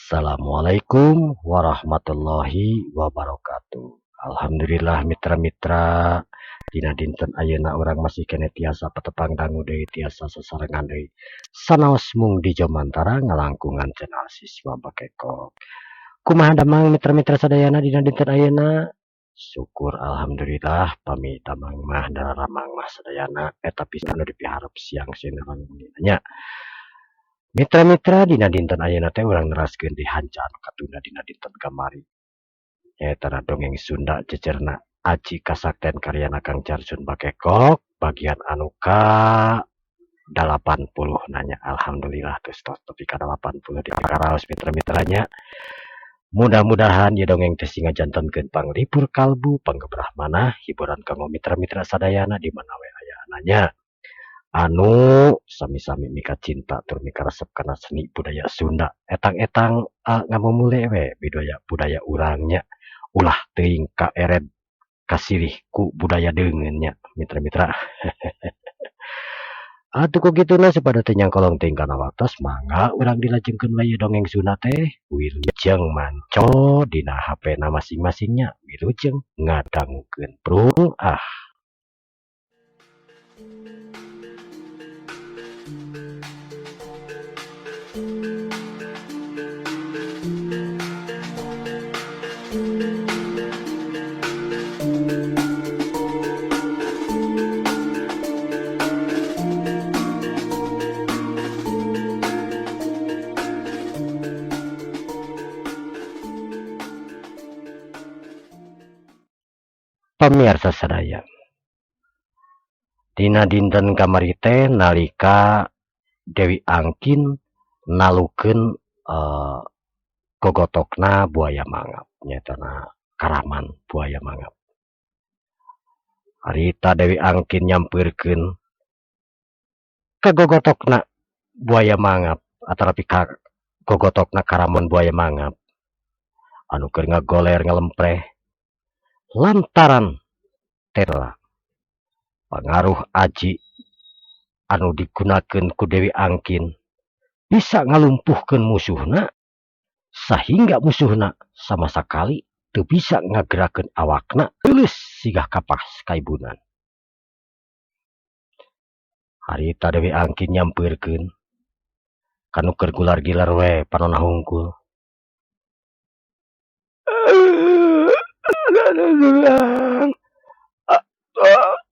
Assalamualaikum warahmatullahi wabarakatuh. Alhamdulillah mitra-mitra, dina dinten ayeuna urang masih keneh tiasa patepang dangu deui, tiasa sasarengan deui sanaos mung di Jomantara ngalangkungan channel Siswa Bakekok. Kumaha damang mitra-mitra sadayana dina dinten ayeuna? Syukur alhamdulillah pami damang mah dararamang mah sadayana eta pisan anu dipiharep siang sineran nya. Mitra-mitra, dina dinten ayeuna teh urang neraskeun di hanca anu katunda dina dinten kamari. Nyaeta dongeng Sunda Jejerna Aji Kasakten karyana Kang Jarjun Bakekok bagian anu ka 80 nanya. Alhamdulillah tos tos tepi ka 80 di karaos mitra-mitranya. Mudah-mudahan ieu dongeng teh sing ngajantenkeun panglipur kalbu, panggebrah manah, hiburan kanggo mitra-mitra sadayana di mana we ayana nya. Anu sami-sami mika cinta tur mika resep kana seni budaya Sunda. Etang-etang ngamumule we budaya budaya urang nya. Ulah teuing kaered kasilih ku budaya deungeun nya mitra-mitra. Atuh ku kituna supada teu nyangkolong teuing kana waktos, mangga urang dilajengkeun we ieu dongeng Sunda teh. Wilujeng manco dina HP na masing-masingnya, wilujeng ngadangukeun prung ah. Pamirsa sadaya, dina dinten kamari teh nalika Dewi Angkin nalukeun gogotokna buaya mangap, nyaetana karaman buaya mangap. Harita Dewi Angkin nyampeurkeun ka gogotokna buaya mangap atanapi ka gogotokna karaman buaya mangap anu keur ngagoler ngalempreh lantaran tela pangaruh aji anu digunakeun ku Dewi Angkin bisa ngalumpuhkeun musuhna sehingga musuhna sama sakali teu bisa ngagerakeun awakna teuleus sigah kapas kaibunan. Harita Dewi Angkin nyampeurkeun kanu keur gular-gilar we panona hungkul.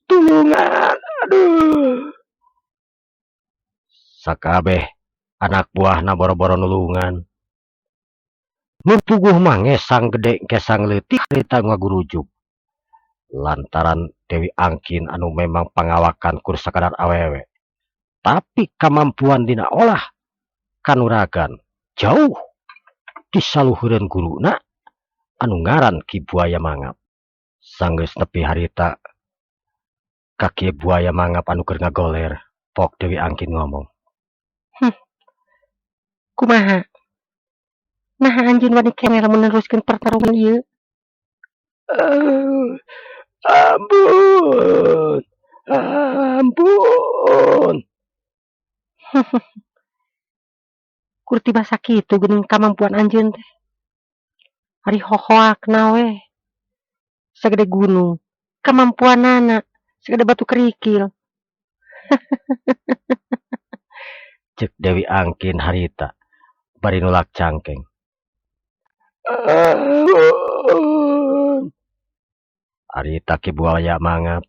Tulungan, aduh. Sakabeh anak buahna boro-boro nulungan. Nu puguh mah ngesang gede ngesang leutik harita ngagurujuk. Lantaran Dewi Angkin anu memang pangawakan kur sakadar awewe, tapi kamampuan dina olah kanuragan jauh disaluhureun guruna anu ngaran Ki Buaya Mangap. Sanggeus nepi harita ka Ki Buaya Mangap anu keur ngagoler, pok Dewi Angkin ngomong. Kumaha? Naha anjeun wani keneh lamun neruskeun pertarungan ieu? Ampun. Ampun. Kur tiba sakitu geuning kamampuan anjeun teh. Ari hohoakna we sagede gunung, kamampuanana sagede batu kerikil. Cek Dewi Angkin harita bari nulak cangkeng. Harita Ki Buaya Mangap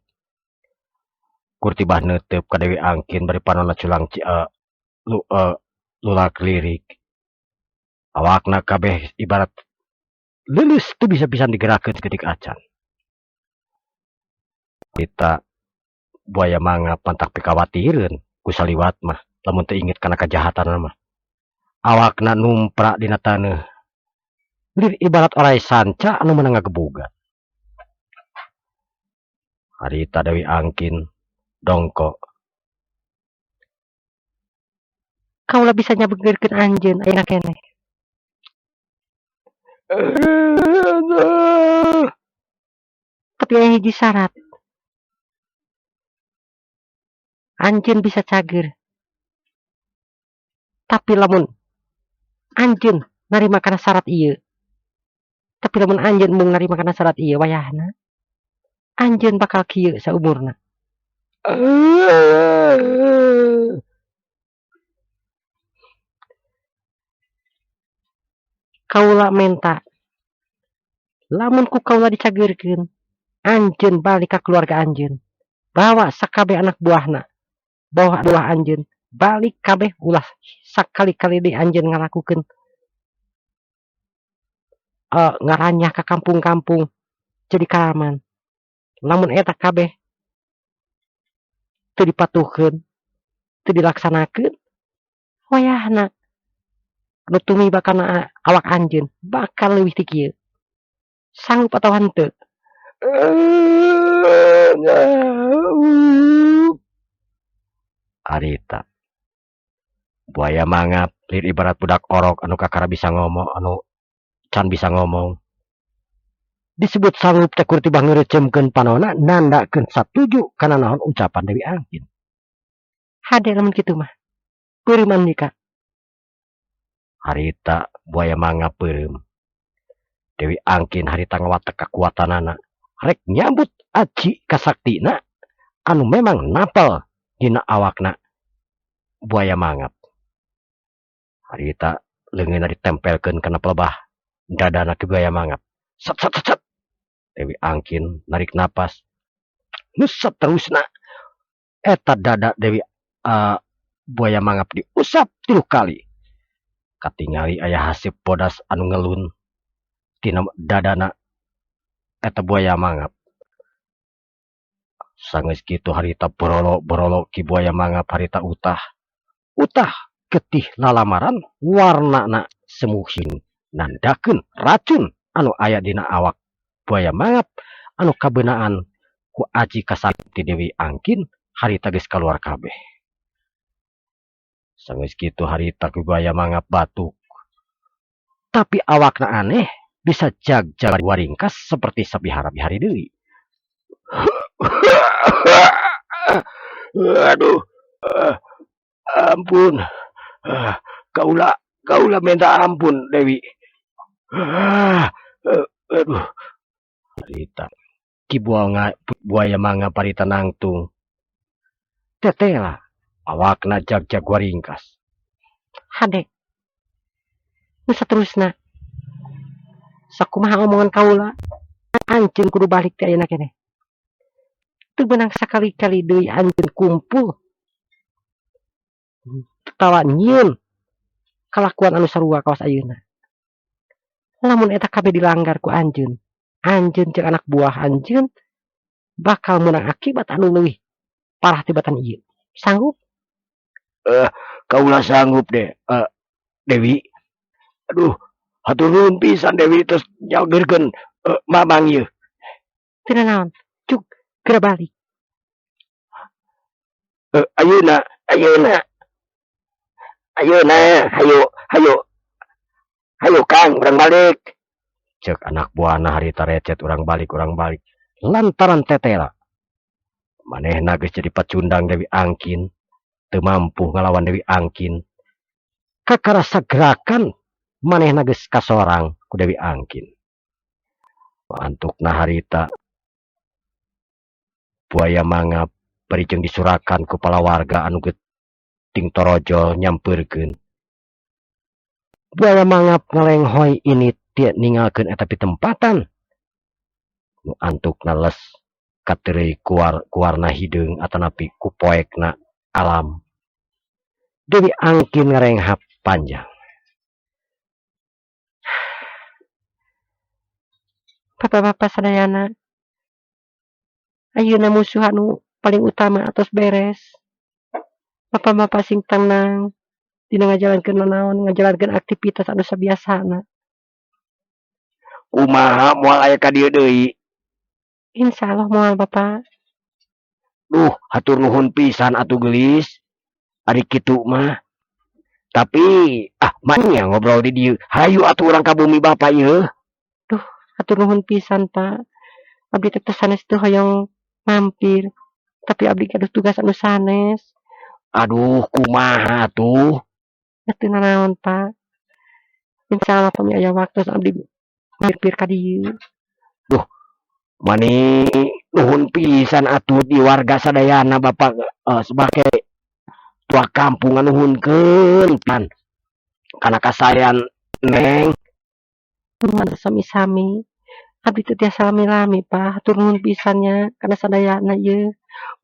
kur tibah neuteup ka Dewi Angkin bari panonna culang lulak lirik. Awakna kabeh ibarat leuleus teu bisa pisan digerakkeun sakedik acan. Harita Buaya Mangap pantak pikawatireun ku saliwat mah lamun teu inget kana kajahatanna mah. Awakna numpra dina taneuh lir ibarat orai sanca anu meunang ngagebugan. Harita Dewi Angkin dongko. Kaula bisa nyabegeurkeun anjeun ayeuna keneh. Tapi aya hiji syarat. Anjeun bisa cager. Tapi lamun anjeun Narima kana syarat ieu. Tapi lamun anjeun embung narima kana syarat ieu wayahna, anjeun bakal kieu saumurna. Kaula menta lamun ku kaula dicageurkeun, anjeun balik ka keluarga anjeun. Bawa sakabeh anak buahna. Bawa buah anjeun balik kabeh ulah sakali-kali deui anjeun ngalakukeun ngaranyah ka kampung-kampung jadi karaman. Lamun eta kabeh teu dipatuhkeun, teu dilaksanakeun, wayahna nu tumiba kana awak anjeun bakal leuwih ti kieu. Sanggup atawa henteu? Harita buaya mangap lir ibarat budak orok anu kakara bisa ngomong anu can bisa ngomong. Disebut sanggup teh kur tibah ngeureumkeun panona nandakeun satuju kana naon ucapan Dewi Angkin. Hade lamun kitu mah. Peureum andika. Harita buaya mangap peureum. Dewi Angkin harita ngawatek kakuatanana rek nyambut aji kasaktina anu memang napel dina awakna buaya mangap. Harita leungeunna ditempelkeun kana pelebah dadana ke buaya mangap. Sat sat sat sat. Dewi Angkin narik napas. Nu saterusna eta dada Dewi buaya mangap diusap 3 kali. Katingali aya hasip bodas anu ngelun tina dadana eta buaya mangap. Sanggeus kitu harita borolo-borolo ki buaya mangap harita utah. Utah getih lalamaran warnana semuhing nandakeun racun anu aya dina awak buaya mangap anu kabeunaan ku aji kasakti Dewi Angkin harita geus kaluar kabeh. Sanggeus kitu harita ku buaya mangap batuk. Tapi awakna aneh bisa jag-jag waringkas seperti sabiharap-hari deui. Aduh, ampun. Kaula minta ampun Dewi. Aduh. Harita ki buaya mangap harita nangtung. Tetela awakna jag-jag waringkas. Hade. Nu saterusna. Sakumaha omongan kaula, anjeun kudu balik teh ayeuna keneh. Teu beunang sakali-kali deui anjeun kumpul. Tawa nyieun kalakuan anu sarua kawas ayeuna. Lamun eta kabeh dilanggar ku anjeun, anjeun jeung anak buah anjeun bakal meunang akibat anu leuwih parah tibatan ieu. Sanggup? Kaula sanggup deh, Dewi. Aduh, hatur nuhun pisan Dewi terus nyageurkeun mamang ieu. Teu nanaon, cuk geura balik. Ayeuna, ayeuna. Ayeuna, hayu, hayu. Hayu Kang, urang balik. Cek anak buahna harita recet urang balik, urang balik. Lantaran tetela. Manehna geus jadi pacundang Dewi Angkin, teu mampu ngalawan Dewi Angkin. Kakarasa gerakan manehna geus kasorang ku Dewi Angkin. Antukna harita buaya mangap bari jeung disurakan ku palawarga anu geuting torojol nyampeurkeun. Buaya mangap ngalenghoy ini teu ninggalkeun eta pitempatan. Nu antukna les katereuy ku warna hideung atanapi ku poekna alam. Dewi Angkin ngarenghap panjang. Bapak-bapak sadayana, ayeuna musuh anu paling utama atos beres. Bapak-bapak sing tenang dina ngajalankeun nanaon, ngajalankeun aktivitas anu sabiasana. Kumaha moal aya ka dieu deui? Insyaallah moal Bapak. Duh, hatur nuhun pisan atuh geulis. Ari kitu mah. Tapi manya ngobrol di dieu. Hayu atuh urang ka bumi Bapak ieu. Duh, hatur nuhun pisan Pak. Abdi teh sanes teu hoyong mampir, tapi abdi gaduh tugas anu sanes. Aduh, kumaha atuh? Teu nanaon Pak. Insyaallah pami aya waktu abdi mampir ka dieu. Duh, mani nuhun pisan atuh di warga sadayana Bapak sebagai tua kampung nganuhunkeun pan kana kasaean Neng. Sami-sami. Abdi teu tiasa lami-lami, Pak. Hatur nuhun pisan nya kana sadayana ieu.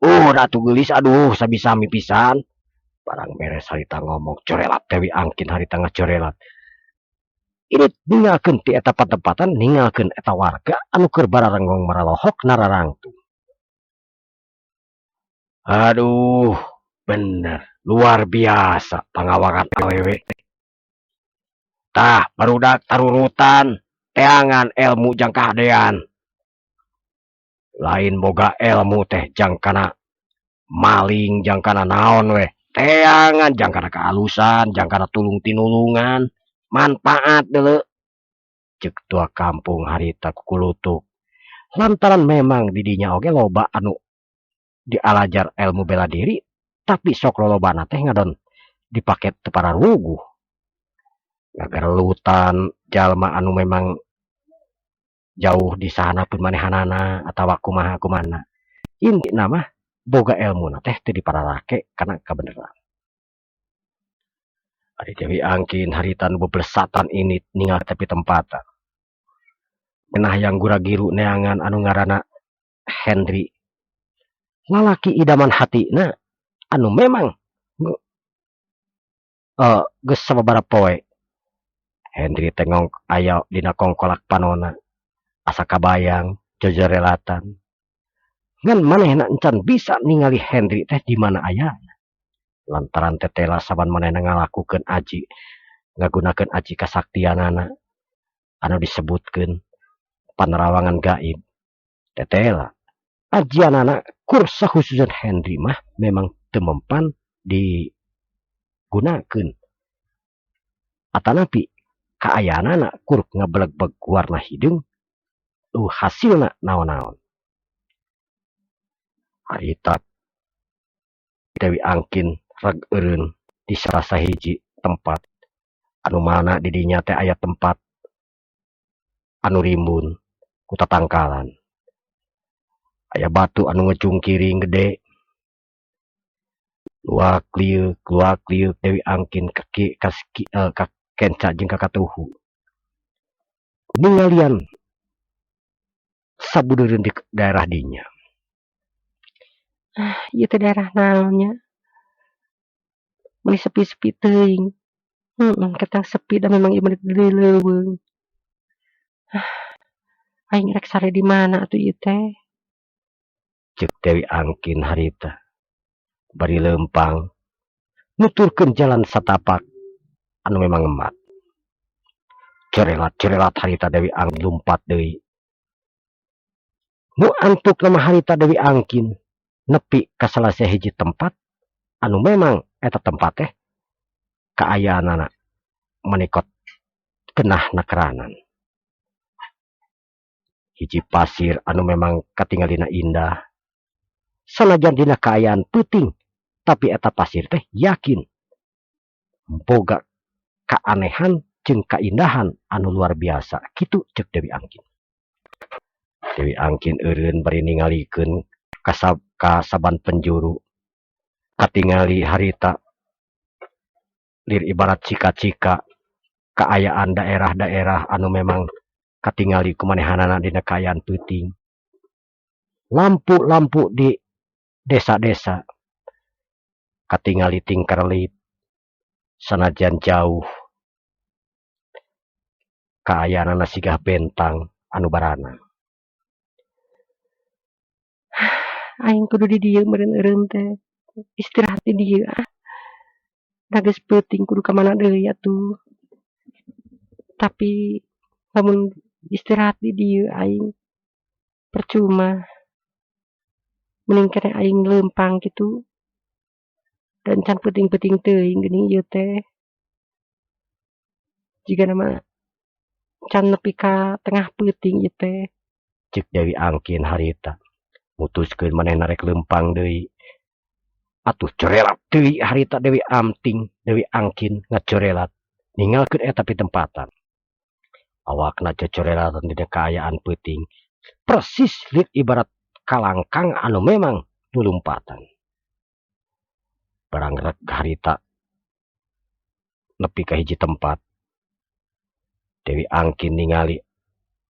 Oh, atuh geulis, aduh, sami-sami pisan. Barang beres harita ngomong, corelat Dewi Angkin harita ngacorelat. Ini ninggalkeun ti eta patempatan, ninggalkeun eta warga anu keur bararenggong maralohok nararangtung. Aduh, bener, luar biasa pangawakan awewe. Tah, barudak tarurutan, teangan ilmu jang kahadean. Lain boga ilmu teh jang kana maling, jang kana naon weh. Teangan jang kana kealusan, jang kana tulung tinulungan, manfaat deuleu. Ceuk tua kampung harita kukulutuk. Lantaran memang didinya oge loba anu dialajar ilmu bela diri, tapi sok lolobana teh ngadon dipake teu pararuguh. Ngagarelutan jalma anu memang jauh di sana pun manehanana atawa kumaha kumana. Intina mah boga ilmuna teh teu dipararake kana kabeneran. Ari Dewi Angkin harita nu beblesatan ini ninggal tepi tempatan. Menah yang gura-giru neangan anu ngaranna Henry. Lalaki idaman hatina anu memang geus sababaraha poe. Henry teh aya dina kongkolak panona, asa kabayang jojorelatan. Ngan manehna encan bisa ningali Henry teh di mana ayana. Lantaran tetela saban manehna ngalakukeun aji, ngagunakeun aji kasaktianana anu disebutkeun panerawangan gaib. Tetela ajianana kur sahususan Henry mah memang teu mempan digunakeun. Atanapi kaayaanana kur ngebelegbeg warna hideung, hasilna naon-naon. Harita Dewi Angkin reg eureun di salah sahiji tempat anu mana di dinya teh aya tempat anu rimbun ku tatangkalan. Aya batu anu ngecungkiring gede. Luak liuk Dewi Angkin kaki kaski kenca jeung kakatuhu. Ningalian sabudeureun di daerah dinya. Ah, ieu teh daerah naon nya? Meuni sepi-sepi teuing. Heeh, ketang sepi da memang ieu mah di leuweung. Ah, aing rek sare di mana atuh ieu teh? Ceuk Dewi Angkin harita bari leumpang nuturkeun jalan satapak anu memang ngemat. Corelat-corelat harita Dewi Angkin lumpat deui. Nu antuk nama harita Dewi Angkin nepi ka salah sahiji tempat anu memang eta tempat teh kaayaanana menikot kenah nakeranan. Hiji pasir anu memang katingalina indah. Sanajan dina kaayaan peuting, tapi eta pasir teh yakin boga keanehan jeung kaindahan anu luar biasa. Kitu ceuk Dewi Angkin. Dewi Angkin eureun bari ningalikeun ka saban penjuru. Katingali harita lir ibarat cika-cika kaayaan daerah-daerah anu memang katingali kumanehanana dina kaayaan peuting. Lampu-lampu di desa-desa katingali tingkerlip sanajan jauh kaayaanana sigah bentang anu barana. Aing kudu di dieu meureun eureun teh. Istirahat di dieu ah. Da geus peuting kudu ka mana deui atuh. Tapi lamun istirahat di dieu aing percuma. Mending keneh aing leumpang kitu. Dan can peuting-peuting teuing geuning ieu teh. Jigana mah can nepi ka tengah peuting ieu teh. Ceuk Dewi Angkin harita mutuskeun manehna rek leumpang deui. Atuh corelat deui harita Dewi Amting, Dewi Angkin ngacorelat. Ninggalkeun eta pitempatan. Awakna cocorelatan dina kaayaan peuting persis lit ibarat kalangkang anu memang lulumpatan. Barang rek harita nepi ka hiji tempat. Dewi Angkin ningali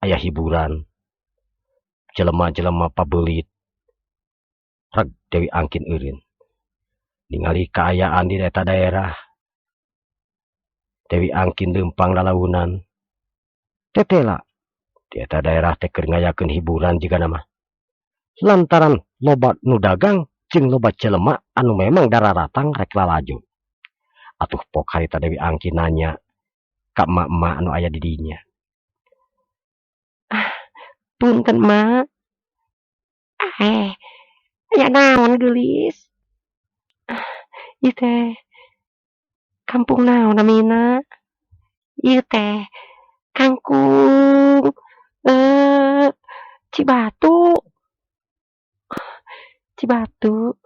aya hiburan. Jelema-jelema pabeulit. Reg Dewi Angkin eureun. Ningali kaayaan di eta daerah. Dewi Angkin leumpang lalaunan. Tetela di eta daerah teh keur ngayakeun hiburan jigana mah. Lantaran loba nu dagang jeung loba jelema anu memang dararatang rek lalajo. Atuh pok harita Dewi Angkin nanya ka emak-emak anu aya di dinya. Ah, punten mak. Aya naon geulis? Ah, ieu teh kampung naon namina? Ieu teh kangkung Cibatu. Cibatu.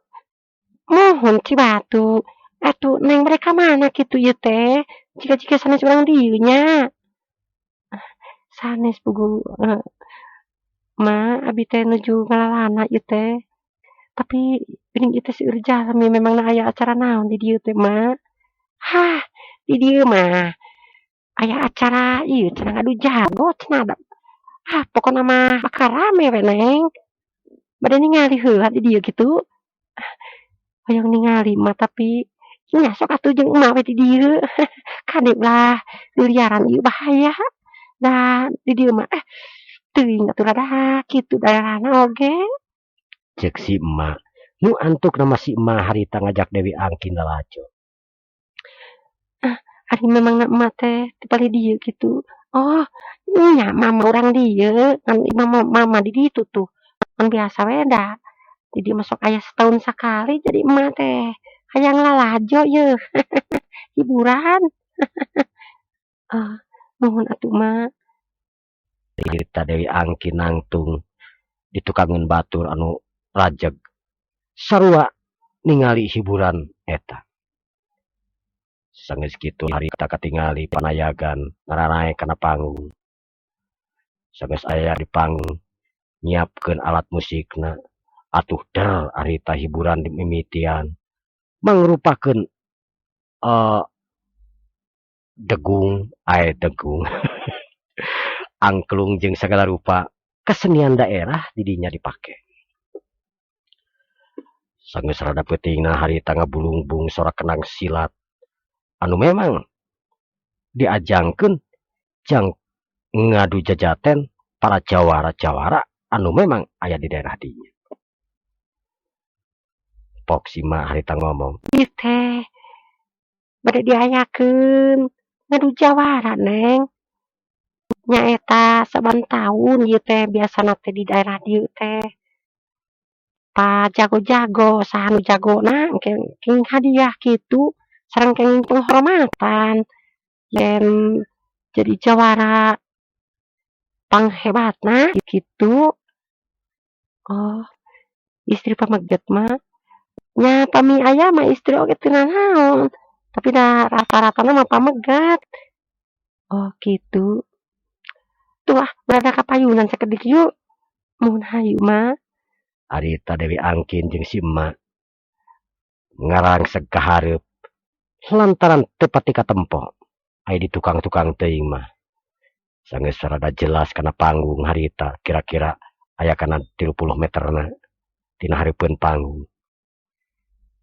Muhun Cibatu. Atuh neng bade ka mana kitu ieu teh? Jika-jika sanes urang dieu nya. Sanes puguh ma abi teh nuju ngalalana ieu teh. Tapi geuning ieu teh seueur jalmi memangna aya acara naon di dieu teh ma? Hah, di dieu mah aya acara ieu cenah ngadu jago cenah da. Ah, pokona mah bakal rame we neng. Bade ningali heula di dieu kitu. Hoyong ningali mah tapi nya sok atuh jeung emak we di dieu. Kade ulah liliaran ieu bahaya. Da di dieu mah teuing atuh rada kitu daerahna oge. Ceuk si emak. Nu antukna mah si emak harita ngajak Dewi Angkin lalajo. Ah, ari memangna emak teh ti palih dieu kitu. Oh, nya mama urang dieu, ngan mama di ditu tuh. Kan biasa we da. Di dieu mah sok aya setahun sakali jadi emak teh hayang lalajo yeuh. Hiburan. Ah, nuhun atuh mak. Harita Dewi Angkin nangtung di tukangeun batur anu rajeg. Sarua ningali hiburan eta. Sanggeus kitu harita katingali panayagan ngararae kana panggung. Sanggeus aya di panggung nyiapkeun alat musikna. Atuh der harita hiburan dimimitian mangrupakeun degung ae degung. Angklung jeung sagala rupa kesenian daerah di dinya dipake. Sanggeus rada peutingna harita ngabulungbung sora kendang silat anu memang diajangkeun jang ngadu jajaten para jawara-jawara anu memang aya di daerah dinya. Pok si ma harita ngomong, Ieu teh bade diayakeun ngadu jawara neng. Nyaeta saban taun ieu teh biasana teh di daerah dieu teh. Pa jago-jago saha nu jagona engke kenging hadiah kitu sareng kenging penghormatan. Yen jadi jawara panghebatna kitu. Oh, istri pameget mah nya pami aya mah istri oge teu nanaon, tapi da rata-ratana mah pamegat. Oh, kitu. Tuh ah, berada kapayunan sakedik yuk. Mun hayu mah. Harita Dewi Angkin jeung si emak ngarangseg ka hareup lantaran teu pati katempo. Aya di tukang-tukang teuing mah. Sanggeus rada jelas kana panggung harita kira-kira aya kana 30 meterna tina hareupeun panggung.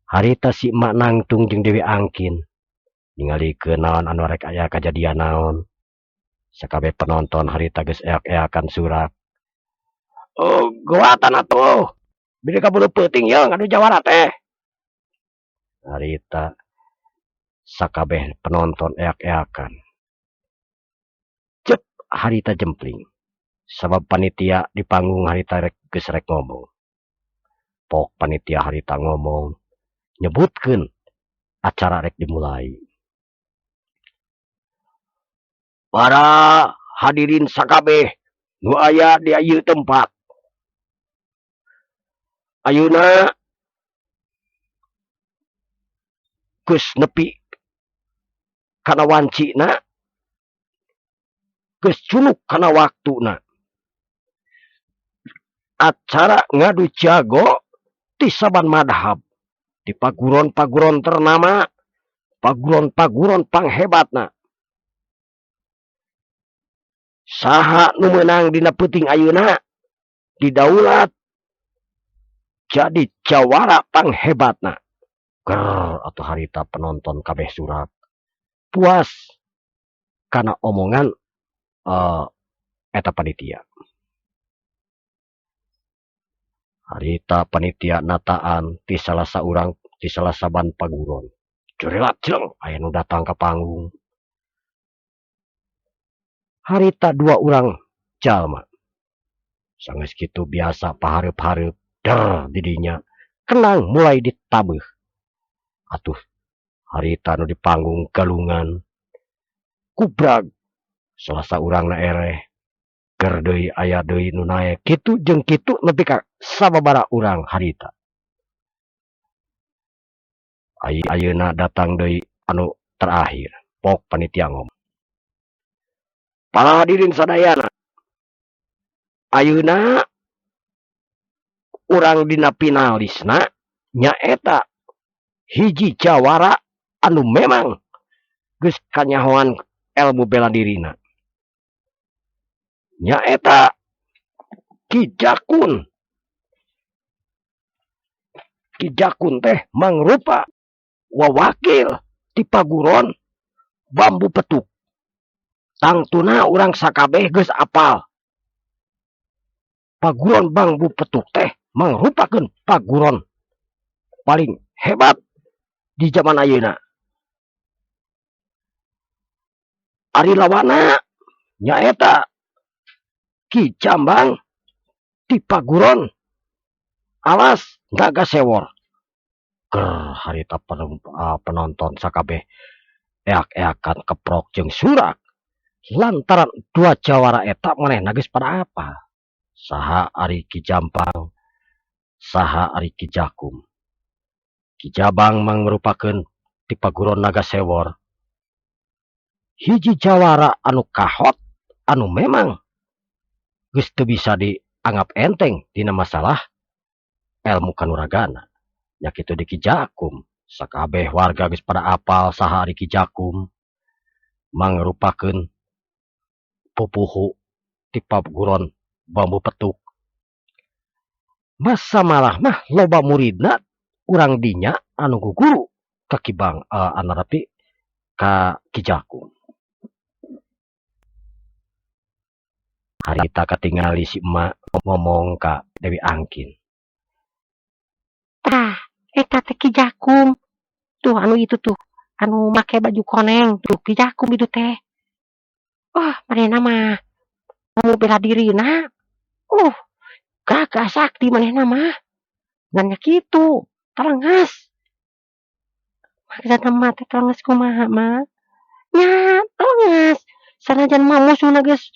Harita si emak nangtung jeung Dewi Angkin ningalikeun naon anu rek aya kajadian naon. Sakabeh penonton harita geus eak-eakan surak. Oh, goatan atuh. Bini kaburu peuting ye ngadu jawara teh. Harita sakabeh penonton eak-eakan. Cep harita jempling. Sabab panitia di panggung harita rek geus rek ngomong. Pok panitia harita ngomong nyebutkeun acara rek dimulai. Para hadirin sakabeh nu aya di ieu tempat. Ayeuna geus nepi kana wancina, geus cunuk kana waktuna. Acara ngadu jago ti saban madhab di paguron-paguron ternama, paguron-paguron panghebatna. Saha nu meunang dina peuting ayeuna didaulat jadi jawara panghebatna. Ger atuh harita penonton kabeh surak puas kana omongan eta panitia. Harita panitia nataan ti salah saurang ti salah saban paguron. Curelat jeleng aya nu datang ka panggung. Harita dua urang jalma. Sanggeus kitu biasa pahareup-hareup der didinya kenang mulai ditabeuh. Atuh harita nu di panggung galungan kubrag salah saurangna ereh. Ger deui aya deui nu naek kitu jeung kitu nepi ka sababaraha urang harita. Ayeuna datang deui anu terakhir, pok panitia ngomong. Para hadirin sadayana, ayeuna urang dina finalisna nyaeta hiji jawara anu memang geus kanyahoan ilmu bela dirina. Nyaeta Ki Jakun. Ki Jakun teh mangrupa wawakil ti paguron bambu petuk. Tangtuna urang sakabeh geus apal. Paguron bambu petuk teh mangrupakeun paguron paling hebat di zaman ayeuna. Ari lawana nyaeta Ki Jambang ti paguron alas Naga Sewor. Ger harita penonton sakabeh eak-eakan keprok jeung surak lantaran dua jawara eta manehna geus pada apal. Saha ari Ki Jambang, saha ari Ki Jakum. Ki Jabang mangrupakeun ti paguron Naga Sewor hiji jawara anu kahot anu memang geus teu bisa dianggap enteng dina masalah ilmu kanuragana. Nya kitu di Ki Jakum, sakabeh warga geus pada apal saha ari Ki Jakum mangrupakeun pupuhu ti paguron bambu petuk. Masa malah mah loba muridna urang dinya anu guguru ka Ki Bang anarapi ka Ki Jakum. Harita katingali si emak ngomong ka Dewi Angkin. Tah, eta teh Ki Jakum. Tuh anu itu tuh, anu make baju koneng tuh Ki Jakum itu teh. Wah, manehna mah mau bela dirina. Gagah sakti manehna mah. Ngan nya kitu, talengas. Maksudna mah teh talengas kumaha mah? Nya, talengas. Sanajan mah musuhna geus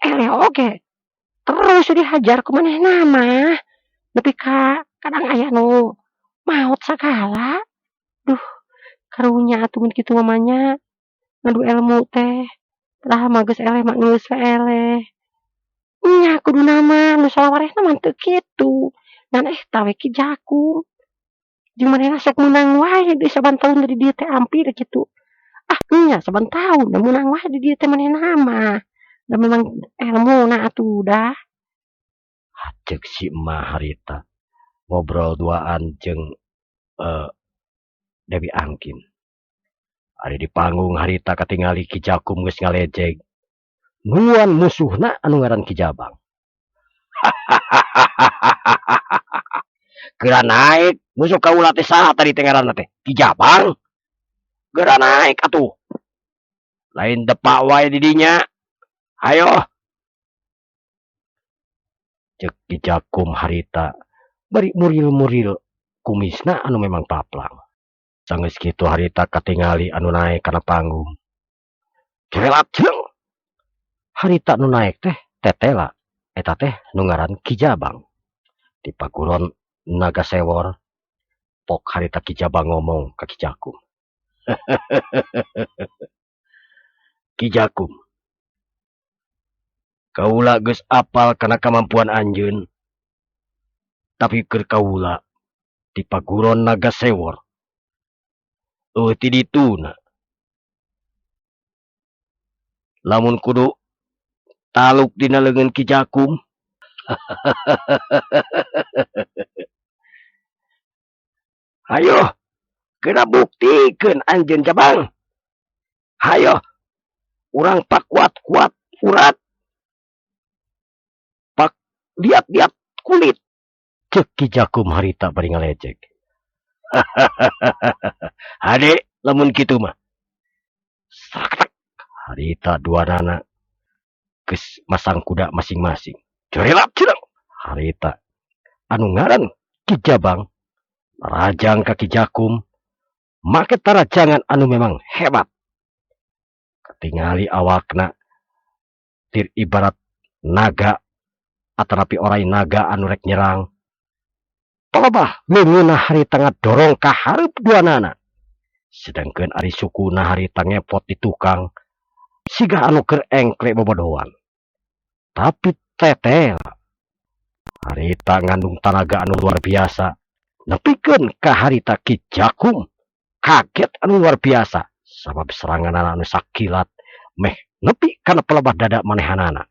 eleh oge terus dihajar ku manehna mah. Nepi ka kadang aya nu maot sagala. Duh, karunya atuh mun kitu mah nya. Ngadu ilmu teh. Padahal mah geus eleh mah geus we eleh. Nya kuduna mah nu sawarehna mah teu kitu. Ngan eta we Ki Jakum. Jeung manehna sok meunang wae di saban taun di dieu teh ampir kitu. Ah nya saban taun da meunang wae di dieu teh manehna mah. Da memang elmuna atuh dah. Ceuk si emak harita ngobrol duaan jeung Dewi Angkin. Ari di panggung harita katingali Ki Jakum geus ngalejeg. Nuan musuhna anu ngaran Ki Jabang. Geura naik musuh kaula teh saha tadi teh ngaranna teh? Ki Jabang. Geura naik atuh. Lain depak wae di dinya. Ayo. Ceuk Ki Jakum harita bari muril-muril kumisna anu memang paplang. Sanggeus kitu harita katingali anu naek kana panggung. Cerelat jeleng. Harita nu naek teh tetela eta teh nu ngaran Ki Jabang. Di paguron Naga Sewor pok harita Ki Jabang ngomong ka Ki Jakum. Ki Jakum, kaula geus apal kana kamampuan anjeun, tapi keur kaula di paguron Naga Sewor eueuh ti dituna. Lamun kudu taluk dina leungeun Ki Jakum. Hayo, kena buktikeun anjeun Jabang. Hayo, urang pakuat-kuat urat, pak liat-liat kulit. Cek Ki Jakum harita bari ngalecek. Hade lamun kitu mah. Satak harita duanana geus masang kuda masing-masing. Jorelap cireng harita anu ngaran Ki Jabang rajang ka Ki Jakum make tarajangan anu memang hebat. Katingali awakna tir ibarat naga atanapi orai naga anu rek nyerang. Palebah leungeunna harita ngadorong ka hareup duanana. Sedangkeun ari sukuna harita ngepot di tukang siga anu keur engkle bobodohan. Tapi tetel harita ngandung tanaga anu luar biasa. Nepikeun ka harita Ki Jakum kaget anu luar biasa sabab seranganana anu sakilat meh nepi kana pelebah dada manehanana.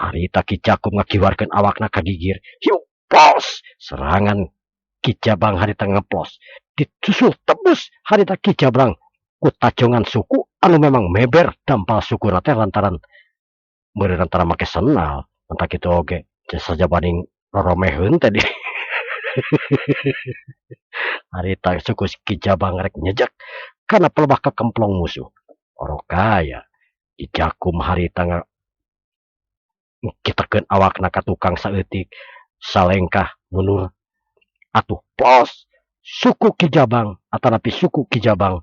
Harita Ki Jakum ngakiwarkeun awakna ka gigir. Hiu plos serangan Ki Jabang harita ngeplos disusul tebus harita Ki Jabang ku tajongan suku anu memang meber dampal suku teh lantaran meureun antara make senal entah kitu oge sajabaning roromeheun tadi. Harita suku Ki Jabang rek nyejek kana pelebah kekemplong musuh. Orokaya Ki Jakum harita ngkitekeun awakna ka tukang saeutik salengkah mundur atuh plos suku Ki Jabang atanapi suku Ki Jabang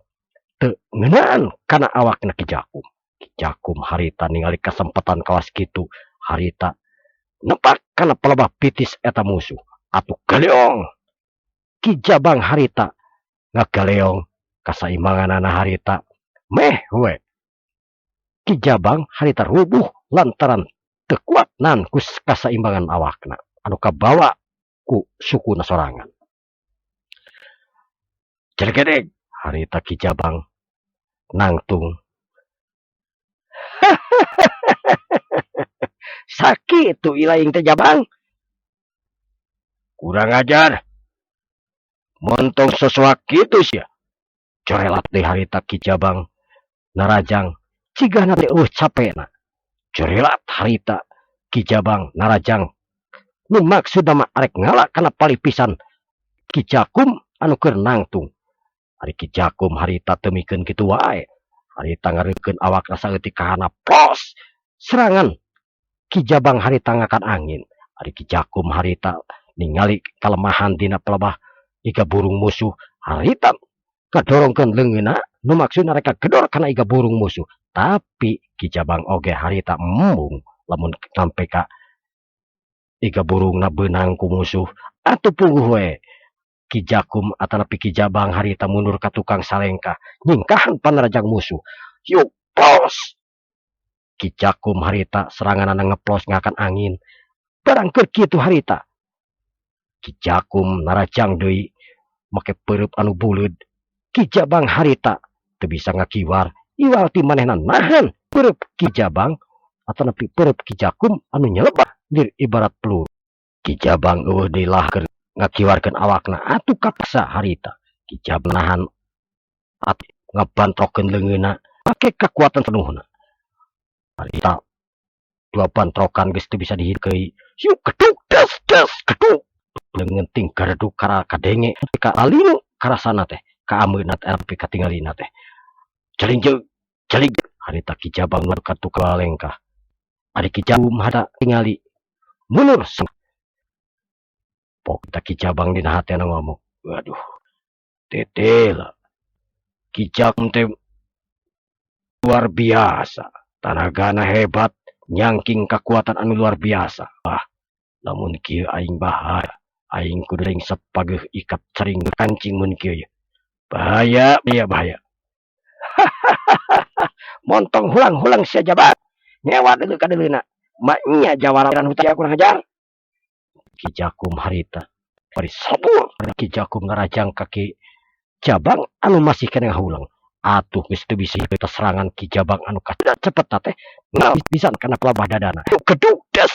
teu ngeunaan kana awakna Ki Jakum. Ki Jakum harita ningali kasempatan kawas kitu harita nepak kana pelebah pitis eta musuh atuh galeong. Ki Jabang harita ngagaleong kasaimbanganana harita meh we. Ki Jabang harita rubuh lantaran teu kuat nan ku kasaimbangan awakna anu kabawa ku sukuna sorangan. Cergedeg harita Ki Jabang nangtung. Sakitu ilaing teh Jabang. Kurang ajar. Montong sesuak kitu sia. Corelat deui harita Ki Jabang narajang cigana teh eueuh capena. Corelat harita Ki Jabang narajang nu maksudna mah arek ngala kana palipisan Ki Jakum anu keur nangtung. Ari Ki Jakum harita teu mikeun kitu wae. Harita ngareukeun awakna saeutik ka handap plos serangan Ki Jabang harita ngakan angin. Ari Ki Jakum harita ningali kalemahan dina pelebah iga burung musuh harita kadorongkeun leungeunna nu maksudna rek kagedor kana iga burung musuh. Tapi Ki Jabang oge harita embung lamun sampe ka iga burungna beunang ku musuh atuh puguh we. Ki Jakum atanapi Ki Jabang harita mundur ka tukang salengkah nyingkahan panarajang musuh. Yuk plos Ki Jakum harita seranganana ngeplos ngakan angin. Barang keur kitu harita Ki Jakum narajang deui make peureub anu buleud. Ki Jabang harita teu bisa ngakiwar iwal ti manehna nahan peureub Ki Jabang atanapi peureub Ki Jakum anu nyelebah dir ibarat peluru. Ki Jabang eueuh deui lah keur ngakiwarkeun awakna atuh kapaksa harita. Ki Jabang nahan atuh ngabantrokeun leungeunna make kekuatan penuhna. Harita dua bantrokan geus teu bisa dihirkeui. Yuk geduk des des geduk. Leungeun ting gareduk kara kadenge ka alinu karasana teh ka ameuna teh nepi katingalina teh. Jaling jaling harita Ki Jabang ka tukang lengkah. Ari Ki Jakum harita tingali mundur. Pok Ki Jabang dina hatena ngomong, waduh, tetela Ki Jakum teh luar biasa, tanagana hebat, nyangking kekuatan anu luar biasa. Ah, lamun kieu aing bahaya, aing kudu ring sepageuh ikat cering kancing mun kieu. Bahaya, bahaya, bahaya. Montong hulang-hulang sia Jabang. Ngewa deuleu ka deuleuna. Maknya jawara hutan kurang ajar. Ki Jakum harita bari sabur Ki Jakum ngarajang ka Ki Jabang anu masih keneh ngahuleng. Atuh geus teu bisa eta serangan Ki Jabang anu kacida cepet teh pisan kana pelabah dadana. Gedug des.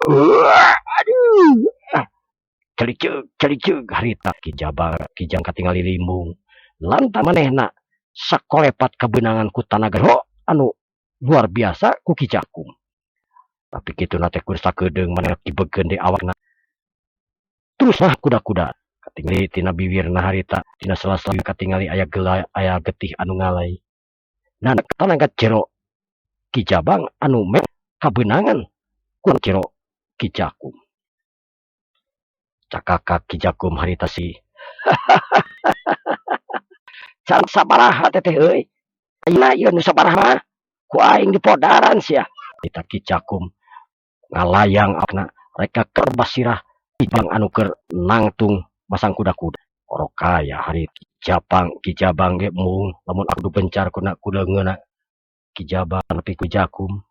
Aduh. Celiceug celiceug harita Ki Jabang Ki Jang katingali limbung. Lantaran manehna sakolepat kabeunangan ku tanaga anu luar biasa ku Ki Jakum. Tapi kituna teh kur sakedeung manehna dibegeun di awakna. Terus mah kuda-kuda katingali tina biwirna harita tina sela-sela katingali aya gela aya getih anu ngalai. Nah tanaga jero Ki Jabang anu kabeunangan ku jero Ki Jakum. Cakakak Ki Jakum harita si. Can sabaraha teteh euy. Ayeuna ieu nu sabaraha mah ku aing dipodaran sia. Harita Ki Jakum ngalayang awakna rek keur basirah Ki Jabang anu keur nangtung masang kuda-kuda. Orokaya hari Japang Ki Jabang ge mung lamun aku bencar kuna kuleungeunna Ki Jabang nepi ku Jakum.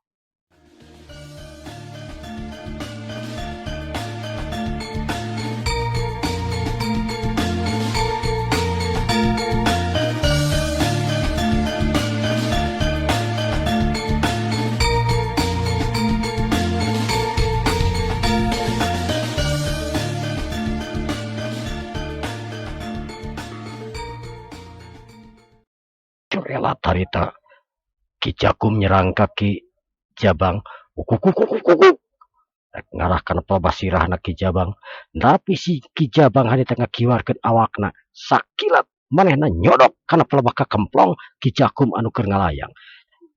Relat harita Ki Jakum nyerang ka Ki Jabang ukukukukukuk rek ngarah kana pelabah sirahna Ki Jabang. Tapi si Ki Jabang harita ngakiwarkeun awakna sakilat manehna nyodok kana pelabah kakemplong Ki Jakum anu keur ngalayang.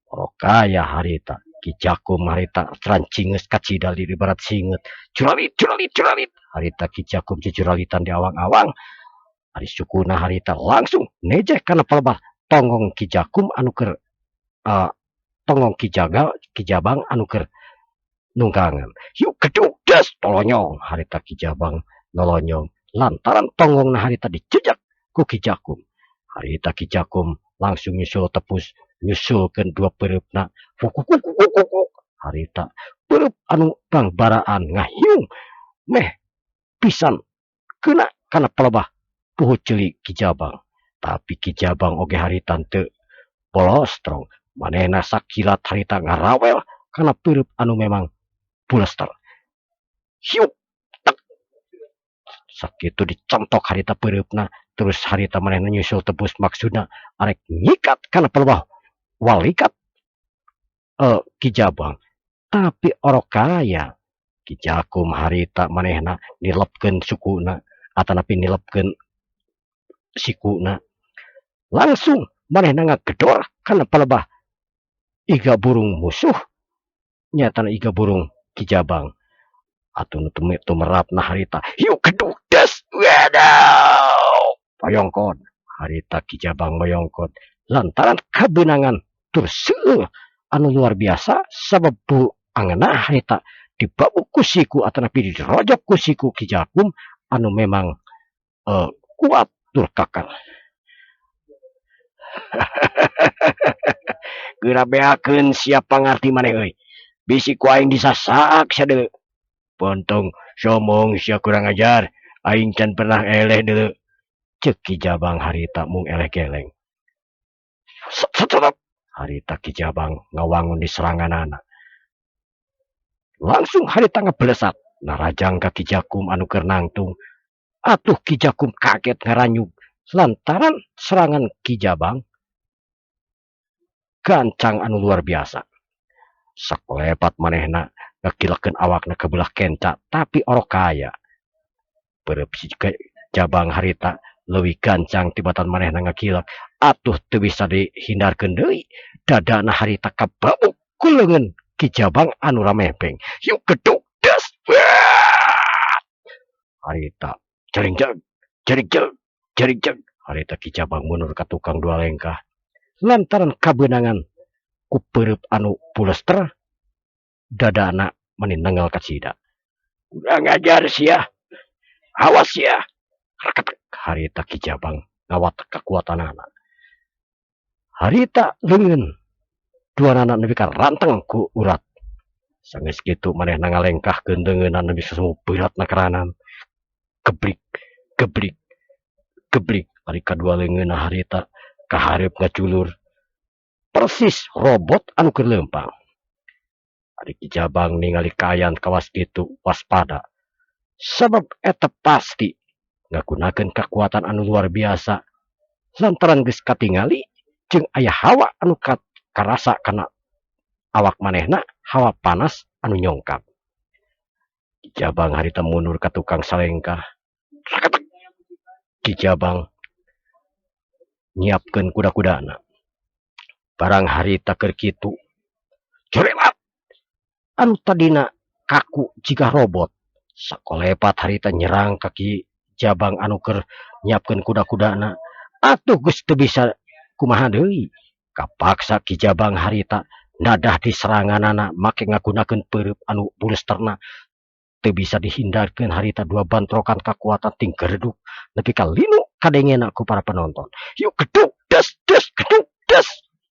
Orokaya harita Ki Jakum harita trancingeus kacida di barat singet curalit curalit curalit harita Ki Jakum cicuralitan di awang-awang. Ari sukuna harita langsung nejeh kana pelabah tonggong Ki Jakum anu keur tonggong Ki Jagal Ki Jabang anu keur nungkangan. Yuk gedug des tolonyong harita Ki Jabang nolonyong lantaran tonggongna harita dijejak ku Ki Jakum. Harita Ki Jakum langsung nyusul tepus nyusulkeun dua peureupna fukukukukukuk harita peureub anu bangbaraan ngahiung meh pisan kena kana pelebah puhu ceuli Ki Jabang. Tapi Ki Jabang oge harita teu bolostrong manehna sakilat harita ngarawel kana peureub anu memang bulester. Hiuk tek sakitu dicontok harita peureupna terus harita manehna nyusul tebus maksudna arek nyikat kana pelebah walikat Ki Jabang. Tapi orokaya Ki Jakum harita manehna nilepkeun sukuna atanapi nilepkeun sikuna. Langsung manehna ngagedor kana pelebah iga burung musuh nyatana iga burung Ki Jabang. Atuh nu tumerapna harita hiu gedug des wedaw moyongkot harita Ki Jabang moyongkot lantaran kabeunangan tur seueuh anu luar biasa sabab bu angeuna harita dibabuk ku siku atanapi dirojok ku siku Ki Jakum anu memang kuat tur kakar. Geura beakeun sia pangarti maneh euy. Bisi ku aing disasak sia deuleu. Pontong somong sia kurang ajar, aing can pernah eleh deuleu. Ceuk Ki Jabang harita mung eleh geleng. Set harita Ki Jabang ngawangun di seranganana. Langsung harita ngebelesat narajang ka Ki Jakum anu keur nangtung. Atuh Ki Jakum kaget ngaranyug lantaran serangan Ki Jabang gancang anu luar biasa. Sakolepat manehna ngakilekeun awakna ka belah kenca tapi orokaya. Peureub si Jabang harita leuwih gancang tibatan manehna ngakilek. Atuh teu bisa dihindarkeun deui. Dadana harita kababuk ku leungeun Ki Jabang anu ramebeng. Yuk gedug des. Harita jeringjeg jeringjeg jeringjeg harita Ki Jabang mundur ka tukang dua lengkah lantaran kabeunangan ku peureub anu pulester dadana meni nengel kacida. Kurang ajar sia, awas sia. Harita Ki Jabang ngawatek kakuatanana. Harita leungeun duanana nepi ka ranteng ku urat. Sanggeus kitu manehna ngalengkahkeun leungeunna nepi ka semu beuratna keranan. Gebrik gebrik gebrik ari kadua leungeunna harita kahareup ngaculur persis robot anu keur leumpang. Ari Ki Jabang ningali kaayaan kawas kitu waspada. Sabab eta pasti ngagunakeun kakuatan anu luar biasa lantaran geus katingali jeung aya hawa anu karasa kana awak manehna, hawa panas anu nyongkap. Ki Jabang harita mundur ka tukang salengkah. Ki Jabang nyiapkeun kuda-kudana. Barang harita keur kitu jorelat anu tadina kaku jiga robot. Sakolepat harita nyerang ka Ki Jabang anu keur nyiapkeun kuda-kudana. Atuh geus teu bisa kumaha deui. Kapaksa Ki Jabang harita nadah diseranganana make ngagunakeun peureub anu bulesterna. Teu bisa dihindarkeun harita dua bantrokan kakuatan ting gereduk nepi ka linu kadengena ku para penonton. Yuk geduk des des geduk des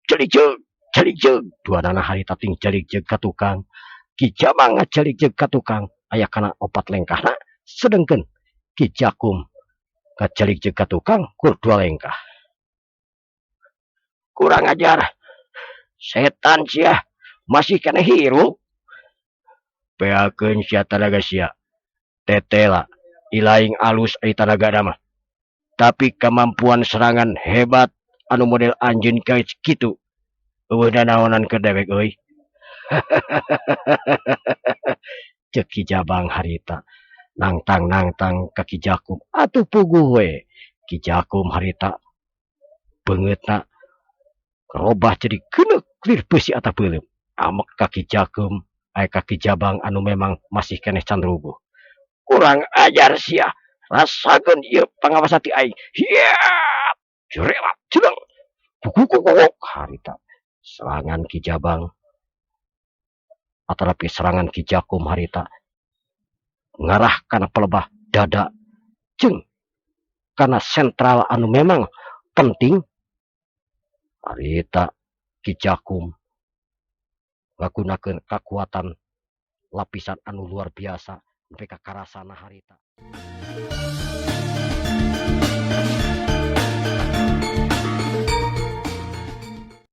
jelijeug jelijeug duanana harita ting jelijeug ka tukang. Ki Jabang ngajelijeug ka tukang aya kana opat lengkahna, sedengkeun Ki Jakum ngajelijeug ka tukang kur dua lengkah. Kurang ajar, setan sia masih keneh hirup. Beakeun sia tanaga sia, tetela ilaing alus ai tanaga mah. Tapi kemampuan serangan hebat anu model anjeun ka kitu eueuh nanaonan keur dewek euy. Ceuk Ki Jabang harita nangtang-nangtang ka Ki Jakum atuh puguh we. Ki Jakum harita beungeutna robah jadi geuneuk lir beusi atawa beuleum. Amek ka Ki Jakum aya ka Ki Jabang anu memang masih keneh can rubuh. Kurang ajar sia, rasakeun ieu pangawasa ti aing. Hiat, jurelat jeleng. Kukukukuk harita serangan Ki Jabang atanapi serangan Ki Jakum harita ngarah kana pelebah dada jeung kana sentral anu memang penting. Harita Ki Jakum ngagunakeun kakuatan lapisan anu luar biasa nepi ka karasana harita.